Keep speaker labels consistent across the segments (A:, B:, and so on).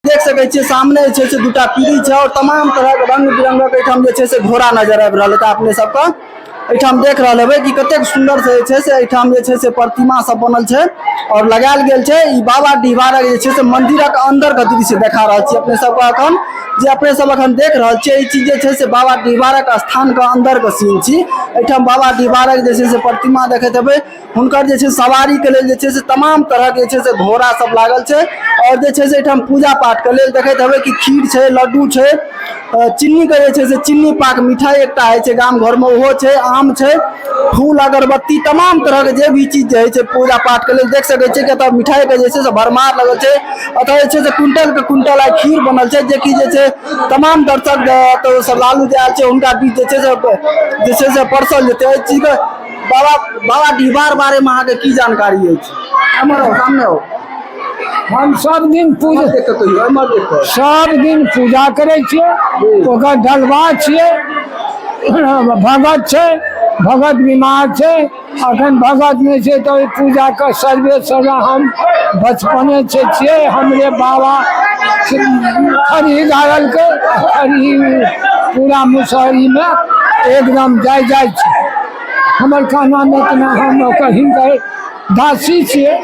A: देख सकै छियै सामने जे छै से दूटा पीढ़ी छै और तमाम तरहक रंग बिरंगक एहिठाम जे छै से घोड़ा नजर आबि रहल हेतै अपने सबके। एहिठाम देख रहल हेबै कि कतेक सुन्दर से जे छै से एहिठाम जे छै से प्रतिमा सब बनल छै और लगायल गेल छै। ई बाबा डिहबारक जे छै से मंदिरक अंदर के दृश्य देखा रहल छी अपने सबके अखन, जे अपने सब अखन देख रहल छियै ई चीज जे छै से बाबा डिहबारक स्थान के अंदर के सीन छी। एहिठाम बाबा डिहबारक जे छै से प्रतिमा देखैत हेबै, हुनकर जे छै सवारी के लेल जे छै से तमाम तरहक जे छै से घोड़ा सब लागल छै। और जे छै से एहिठाम पूजा पाठ के लेल देखैत हेबै कि खीर छै, लड्डू छै, चीनी के जे छै से चीनी पाक मिठाई एकटा होइ छै गाम घर में, ओहो छै, आम छै, फूल अगरबत्ती तमाम तरह के जे भी चीज जे होइ छै पूजा पाठ के लेल। देख सकै छियै कि एतऽ मिठाई के जे छै से भरमार लगल छै। एतऽ जे छै से क्विंटल के क्विंटल आइ खीर बनल छै, जेकि जे छै तमाम दर्शक एतऽ श्रद्धालु जे आयल छै हुनका बीच जे छै से परसल जेतै। एहि चीज के बाबा बाबा डिहबार बारे में अहाँके की जानकारी अछि? एम्हर आउ, सामने आउ।
B: हम सब दिन पूजा
A: देख कऽ कहियौ, एम्हर देख कऽ।
B: सब दिन पूजा करै छियै, ओकर डलबा छियै। भगत छै, भगत बीमार छै, अखन भगत नहि छै तऽ ओहि पूजाके सर्वे सर्वा हम बचपने से छियै। हमरे बाबा खरही गाड़लकै, खरही पूरा मुसहरीमे एकदम जाइ जाइ छै। हमर कहना इतना, हम ओकर हिनकर दासी छियै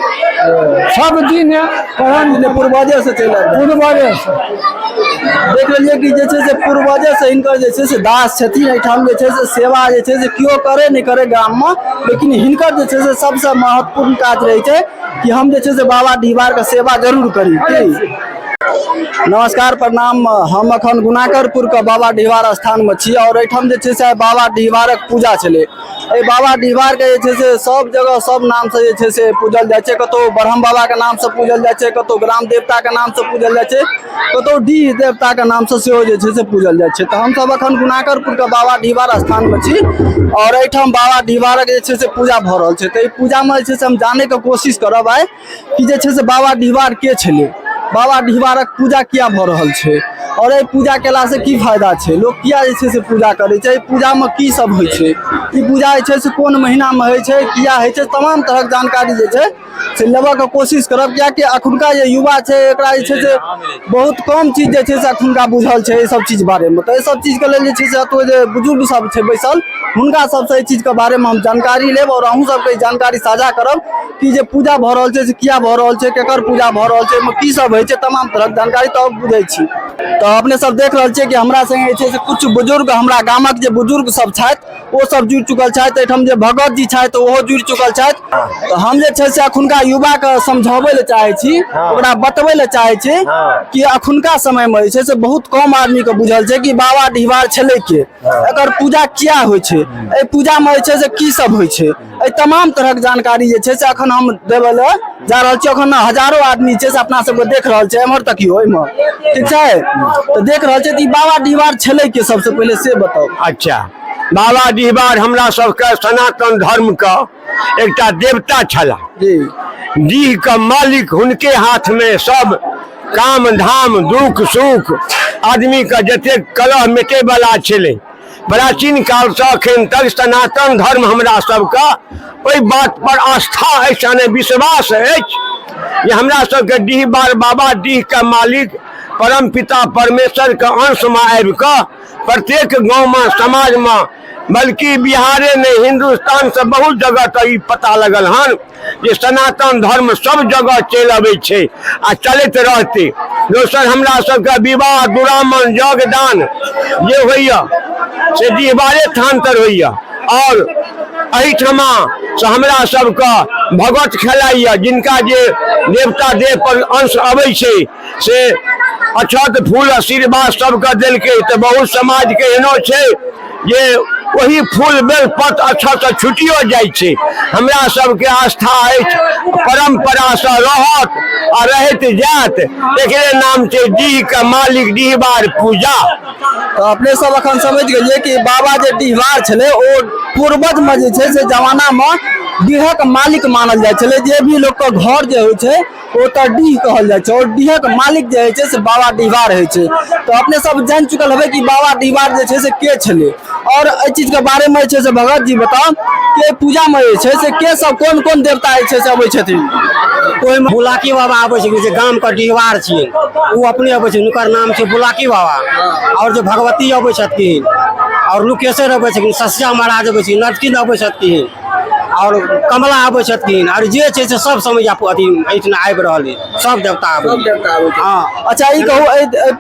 B: सब दिन परम
A: पूर्वजे से चलि आयल।
B: पूर्वजे से।
A: देख लेलियै कि जे छै से पूर्वजे से हिनकर जे छै से दास छथिन। एहिठाम जे छै से सेवा जे छै से केओ करे नहि करे गाममे, लेकिन हिनकर जे छै से सबसँ महत्वपूर्ण काज रहै छै कि हम जे छै से बाबा डिहबारके सेवा जरूर करी। की नमस्कार, प्रणाम। हम अखन गुणाकरपुर के बाबा डिहबार स्थान में छी और एहिठाम जे छै से बाबा डिहबारक पूजा छलै। एहि बाबा डिहबार के जे छै से सब जगह सब नाम से जे छै से पूजल जाइ छै। कतहु ब्रह्म बाबा के नाम से पूजल जाइ छै, कतहु ग्राम देवता के नाम से पूजल जाइ छै, कतहु डीह देवता के नाम से सेहो जे छै से पूजल जाइ छै। तऽ हमसब अखन गुणाकरपुर के बाबा डिहबार स्थान में छी और एहिठाम बाबा डिहबारक जे छै से पूजा भऽ रहल छै। तऽ एहि पूजा में जे छै से हम जानै के कोशिश करब आइ कि जे छै से बाबा डिहबार के छलै, बाबा डिहबारक पूजा किया भऽ रहल छै और एहि पूजा केलासँ की फायदा छै, लोक किया जे छै से पूजा करै छै, एहि पूजामे की सब होइ छै, ई पूजा जे छै से कोन महीनामे होइ छै, किया होइ छै, तमाम तरहक जानकारी जे छै से लेबऽके कोशिश करब। कियाकि अखुनका जे युवा छै एकरा जे छै से बहुत कम चीज जे छै से अखुनका बुझल छै एहि सब चीज बारेमे। तऽ एहि सब चीजके लेल जे छै से एतऽ जे बुजुर्ग सब छै बैसल, हुनका सबसँ एहि चीजके बारेमे हम जानकारी लेब और अहूँ सबके ई जानकारी साझा करब कि जे पूजा भऽ रहल छै से किया भऽ रहल छै, केकर पूजा भऽ रहल छै, एहिमे की सब होइ छै, तमाम तरहक जानकारी तऽ बुझै छी। तऽ अपने सब देख रहल छियै कि हमरा संगे जे छै से किछु बुजुर्ग, हमरा गामक जे बुजुर्ग सब छथि ओ सब जुड़ि चुकल छथि। एहिठाम जे भगत जी छथि ओहो जुड़ि चुकल छथि। तऽ हम जे छै से अखुनका युवाके समझाबै लए चाहै छी, ओकरा बतबै लए चाहै छी कि अखुनका समयमे जे छै से बहुत कम आदमीके बुझल छै कि बाबा डिहबार छलै के, एकर पूजा किया होइ छै, एहि पूजामे जे छै से की सब होइ छै। एहि तमाम तरहक जानकारी जे छै से अखन हम देबै लए जा रहल छी। अखन हजारो आदमी छै से अपना सबके देख रहल छै, एम्हर तकियौ, एम्हर ठीक छै, तऽ देख रहल छै। तऽ ई बाबा डिहबार छलै के, सबसे पहिले से बताउ।
C: अच्छा, बाबा डिहबार हमरा सबके सनातन धर्म के एकटा देवता छलाह
A: जी।
C: डीह के मालिक, हुनके हाथ में सब काम धाम दुख सुख आदमी के जतेक कलह मिटे वाला छलै। प्राचीन कालसँ अखन तक सनातन धर्म हमरा सबके ओहि बात पर आस्था अछि, यानी विश्वास अछि जे हमरा सबके डीहबार बाबा डीह के मालिक परम पिता परमेश्वर के अंशमे आबि कऽ प्रत्येक गाँवमे समाजमे, बल्कि बिहारे नहि हिन्दुस्तानसँ बहुत जगह तक ई पता लगल हन जे सनातन धर्म सब जगह चलि अबै छै आ चलैत रहतै। दोसर हमरा सबके विवाह दुरामन यज्ञदान जे होइए से डिहबारे थान तर होइए और एहिठमा से हमरा सबके भगत खेलाइए, जिनका जे देवता देह पर अंश अबै छै से अक्षत फूल आशीर्वाद सबके देलकै। तऽ बहुत समाजके एहनो छै जे ओही फूल बेलपत्र अक्षत छुटियो जाइ छै। हमरा सबके आस्था अछि, परम्परासँ रहत आ रहैत जायत। एकरे नाम छै डीह के मालिक डिहबार पूजा।
A: तऽ अपने सब अखन समझि गेलियै कि बाबा जे डिहबार छलै ओ पूर्वजमे जे छै से जमानामे डीहक मालिक मानल जाइ छलै। जे भी लोकके घर जे होइ छै ओ तऽ डीह कहल जाइ छै और डीहक मालिक जे होइ छै से बाबा डिहबार होइ छै। तऽ अपने सब जानि चुकल हेबै कि बाबा डिहबार जे छै से के छलै। आओर एहि चीजके बारेमे जे छै से भगत जी बताउ कि एहि पूजामे जे छै से के सब कोन कोन देवता जे छै से अबै छथिन?
D: ओहिमे बुलाकी बाबा आबै छथिन, जे गामके डिहबार छियै, ओ अपने अबै छथिन, हुनकर नाम छै बुलाकी बाबा। आओर जे भगवती अबै छथिन, आओर लुकेश्वर अबै छथिन, सस्या महाराज अबै छथिन, नटकिन अबै छथिन, आओर कमला आबै छथिन, आओर जे छै से सब समय अथी एहिठिना आबि रहल है, सब देवता आबै।
A: सब देवता आबै छै।
D: हँ।
A: अच्छा, ई कहू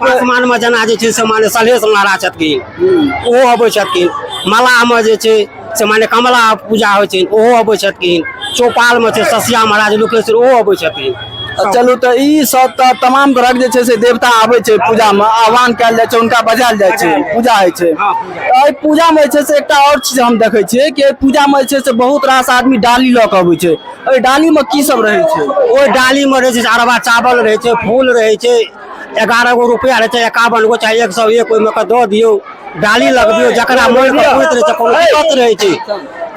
D: आसमानमे जेना जे छै से माने सलहेश महाराज छथिन, ओहो अबै छथिन। मलाहमे जे छै से माने कमला पूजा होइ छै, ओहो अबै छथिन। चौपालमे छै ससिया महाराज, लोकेश्वर, ओहो अबै छथिन।
A: चलू, तऽ ई सब तऽ तमाम तरहक जे छै से देवता आबै छै पूजामे, आह्वान कयल जाइ छै, हुनका बजायल जाइ छै, पूजा होइ छै।
D: हँ, पूजा।
A: तऽ एहि पूजामे जे छै से एकटा आओर चीज हम देखै छियै कि एहि पूजामे जे छै से बहुत रास आदमी डाली लऽ कऽ अबै छै। एहि डालीमे की सब रहै छै?
D: ओहि डालीमे रहै छै अरबा चावल रहै छै, फूल रहै छै, 11 गो रुपैआ रहै छै, 51 गो चाहे 101, ओहिमे के दऽ दियौ, डाली लगबियौ। जकरा मोनके पूरैत रहै छै, कोनो दिक्कत रहै छै,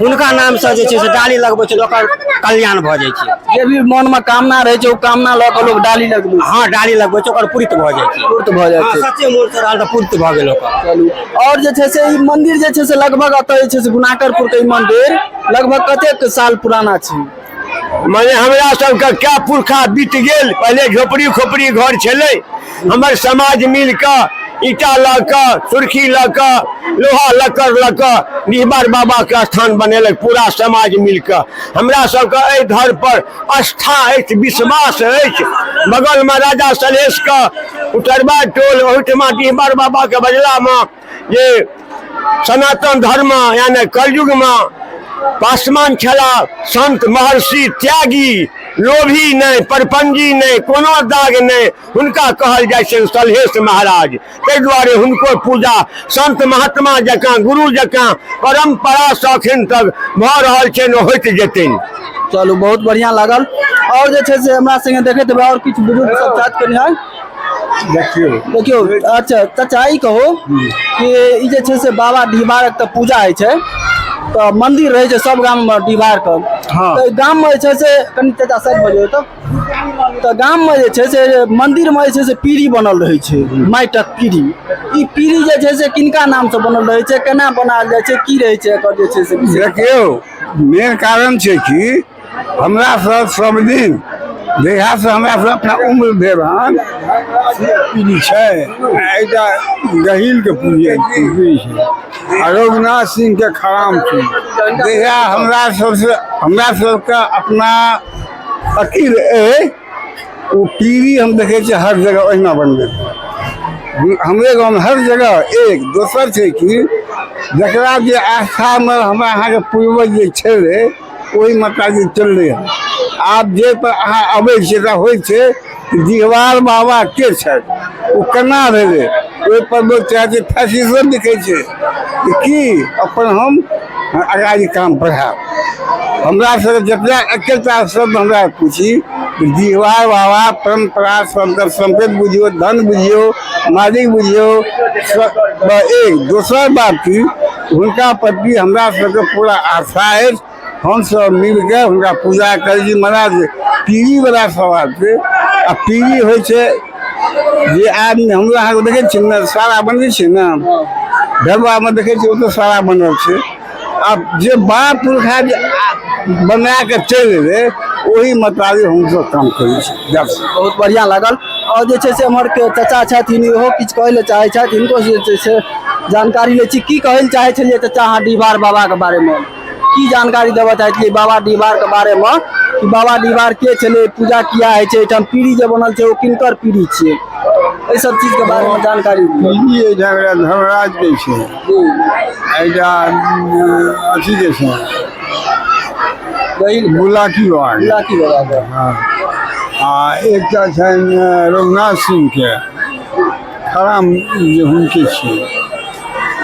D: हुनका नामसँ जे छै से डाली लगबै छै, ओकर कल्याण भऽ जाइ छै।
A: जे भी मोनमे कामना रहै छै, ओ कामना लऽ कऽ लोक डाली लगबै छै।
D: हँ, डाली लगबै छै, ओकर पूरित भऽ जाइ छै।
A: पूर्त भऽ जाइ
D: हँ,
A: छै।
D: सच्चे मोनसँ रहल तऽ पूरित भऽ गेल ओकर।
A: चलू, आओर जे छै से ई मंदिर जे छै से लगभग एतऽ जे छै से गुणाकरपुर के ई मंदिर लगभग कतेक साल पुराना छै?
C: माने हमरा सबके क्या पुरखा बीत गेल। पहिले झोपड़ी खोपड़ी घर छलै, हमर समाज मिल कऽ ईटा लऽ कऽ, सुर्खी लऽ कऽ, लोहा लक्कड़ लऽ कऽ डिहबार बाबाके स्थान बनेलक पूरा समाज मिल कऽ। हमरा सबके एहि धर पर आस्था अछि, विश्वास अछि। बगलमे राजा सलहेशके उतरबा टोल, ओहिठमा डिहबार बाबाके बजलामे जे सनातन धर्म यानी कलयुगमे पासमान छला संत महर्षि त्यागी, लोभी नहि, परपंजी नहि, कोनो दाग नहि, हुनका कहल जाइ छै सलहेश महाराज। ताहि दुआरे हुनको पूजा संत महात्मा जकाँ, गुरु जकाँ परम्परासँ अखन तक भऽ रहल छनि, होइत जेतनि।
A: चलू, बहुत बढ़िया लागल। आओर जे छै से हमरा संगे देखैत हेबै आओर किछु बुजुर्ग सब छथि। कनि है
B: देखियौ।
A: देखियौ। अच्छा चाचा, ई कहू कि ई जे छै से बाबा डिहबारक तऽ पूजा होइ छै, तऽ मंदिर रहै छै सब गाममे डिहबारके।
B: हँ।
A: तऽ गाममे जे छै से कनि चाचा साइड भऽ जाउ। तऽ गाममे जे छै से मंदिरमे जे छै से पीढ़ी बनल रहै छै, माटिक पीढ़ी। ई पीढ़ी जे छै से किनका नामसँ बनल रहै छै, केना बनायल जाइ छै, की रहै छै एकर जे छै से विशेषता?
E: देखियौ, मेन कारण छै कि हमरा सब सब दिन जहियासँ हमरा सब अपना उम्र भेल हन, पीढ़ी छै एकटा गहीलके पूजे पीढ़ी छै आ रघुनाथ सिंहके खराम छै। जहिया हमरा सबसँ हमरा सबके अपना अकील अइ, ओ पीढ़ी हम देखै छियै हर जगह ओहिना बनबैत, हमरे गाँवमे हर जगह। एक दोसर छै कि जकरा जे आस्थामे हमरा अहाँके पूर्वज जे छलै, ओहि माताजी चललै हँ। आब जे पर अहाँ अबै छियै तऽ होइ छै डिहबार बाबा के छथि, ओ केना भेलै, ओहिपर लोक चाहै छै फैशिजम लिखै छै कि की अपन हम आगाँ काम बढ़ायब। हमरा सबके जतना एकेटा शब्द हमरा पूछी, डिहबार बाबा परम्परा सबके सम्पति बुझियौ, धन बुझियौ, मालिक बुझियौ। एक दोसर बात की हुनका प्रति हमरा सबके पूरा आस्था अछि। हमसब मिलके हुनका पूजा करै छी। महाराज, पीढ़ीवला सवाल छै आ पीढ़ी होइ छै जे आदमी हमरा अहाँके देखै छियै ने, सारा बनबै छियै ने, ढलुआमे देखै छियै, ओतऽ सारा बनल छै। आब जे बाप पुरखा जे बना कऽ चलि एलै, ओहि मोताबिक हमसब काम करै छी।
A: बहुत बढ़िआँ लागल। आओर जे छै से एम्हर के चाचा छथिन, इहो किछु कहै लए चाहै छथि, हिनको जे छै से जानकारी लै छी। की कहै लए चाहै छलियै चाचा अहाँ डिहबार बाबाके बारेमे? की जानकारी देबऽ चाहै छलियै बाबा डिहबारके बारेमे कि बाबा डिहबार के छलै, पूजा किया होइ छै एहिठाम, पीढ़ी जे बनल छै ओ किनकर पीढ़ी छियै, एहि सब चीजके बारेमे जानकारी दिअ।
E: पीढ़ी एहिठाम एकटा धर्मराजके छै, एकटा अथीके छै, बुलाकी बाबाके।
A: बुलाकी बाबाके।
E: हँ, आ एकटा छनि रघुनाथ सिंहके खराम जे हुनके छियै।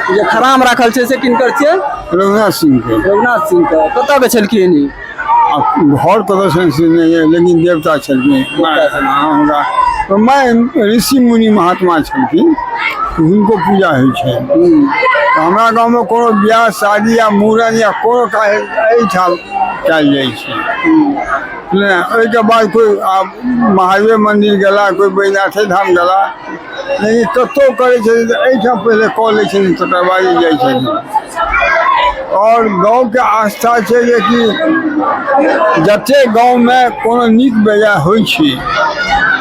A: जे खराम राखल छै से किनकर छियै?
E: रघुनाथ सिंहके।
A: रघुनाथ सिंहके। कतऽ के छलखिन ई?
E: आ घर कतऽ छनि से नहि, लेकिन देवता छलखिन। हँ, हुनका मैं ऋषि मुनि महात्मा छलखिन, हुनको पूजा होइ छनि। तऽ हमरा गाँवमे कोनो बियाह शादी या मूड़न या कोनो काज एहिठाम कयल जाइ छै ने। ओहिके बाद कोइ आब महादेव मन्दिर गेला, कोइ बैद्यनाथे धाम गेला। लेकिन कतहु करै छथिन तऽ एहिठाम पहिले कऽ लै छथिन, तकर बाद जाइ छथिन। आओर गाँवके आस्था छै जेकि जते गाँवमे कोनो नीक बेजाय होइ छै,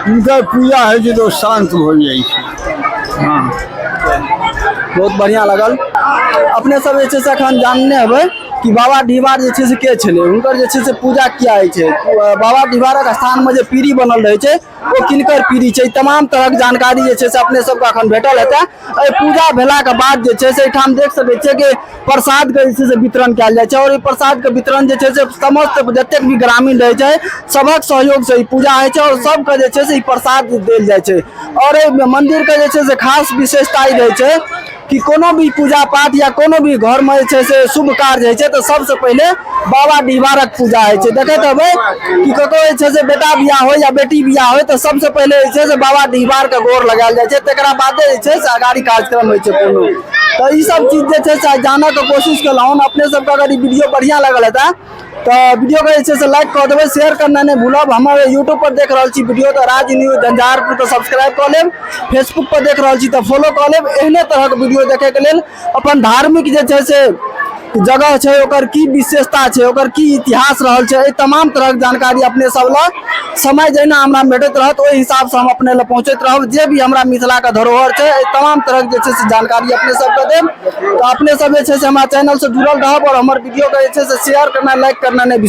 E: हुनकर पूजा होइ छै तऽ ओ शान्त भऽ जाइ छै। हँ।
A: बहुत बढ़िआँ लागल। अपने सब जे छै से एखन जानने हेबै कि बाबा डिहबार जे छै से के छलै, हुनकर जे छै से पूजा किया होइ छै, बाबा डिहबारक स्थानमे जे पीढ़ी बनल रहै छै ओ किनकर पीढ़ी छै, तमाम तरहक जानकारी जे छै से अपने सबके एखन भेटल हेतै। एहि पूजा भेलाके बाद जे छै से एहिठाम देख सकै छियै कि प्रसादके जे छै से वितरण कयल जाइ छै, और ई प्रसादके वितरण जे छै से समस्त जतेक भी ग्रामीण रहै छै सभक सहयोगसँ ई पूजा होइ छै, और सबके जे छै से ई प्रसाद देल जाइ छै। और एहि मन्दिरके जे छै से खास विशेषता ई रहै छै कि कोनो भी पूजा पाठ या कोनो भी घरमे जे छै से शुभ कार्य होइ छै तऽ सबसँ पहिले बाबा डिहबारक पूजा होइ छै। देखैत हेबै कि ककरो जे छै से बेटा बियाह होइ या बेटी बियाह होइ तऽ सबसँ पहिले जे छै से बाबा डिहबारके गोर लगायल जाइ छै, तकरा बादे जे छै से अगाड़ी कार्यक्रम होइ छै कोनो। तऽ ई सब चीज जे छै से जानऽके कोशिश केलहुँ। अपने सबके अगर ई वीडियो बढ़िआँ लागल हेतै तऽ वीडियोके जे छै से लाइक कऽ देबै, शेयर करना नहि भूलब। हमर यूट्यूब पर देख रहल छी वीडियो तऽ राज न्यूज झंझारपुर तऽ सब्सक्राइब कऽ लेब, फेसबुक पर देख रहल छी तऽ फॉलो कऽ लेब। एहने तरहक वीडियो देखैके लेल अपन धार्मिक जे छै से जगह छै ओकर की विशेषता छै, ओकर की इतिहास रहल छै, एहि तमाम तरहक जानकारी अपने सब लग समय जहिना हमरा भेटैत रहत ओहि हिसाबसँ हम अपने लग पहुँचैत रहब। जे भी हमरा मिथिलाके धरोहर छै एहि तमाम तरहक जे छै से जानकारी अपने सबके देब। तऽ अपने सब जे छै से हमरा चैनलसँ जुड़ल रहब और हमर वीडियोके जे छै से शेयर करना, लाइक करना नहि।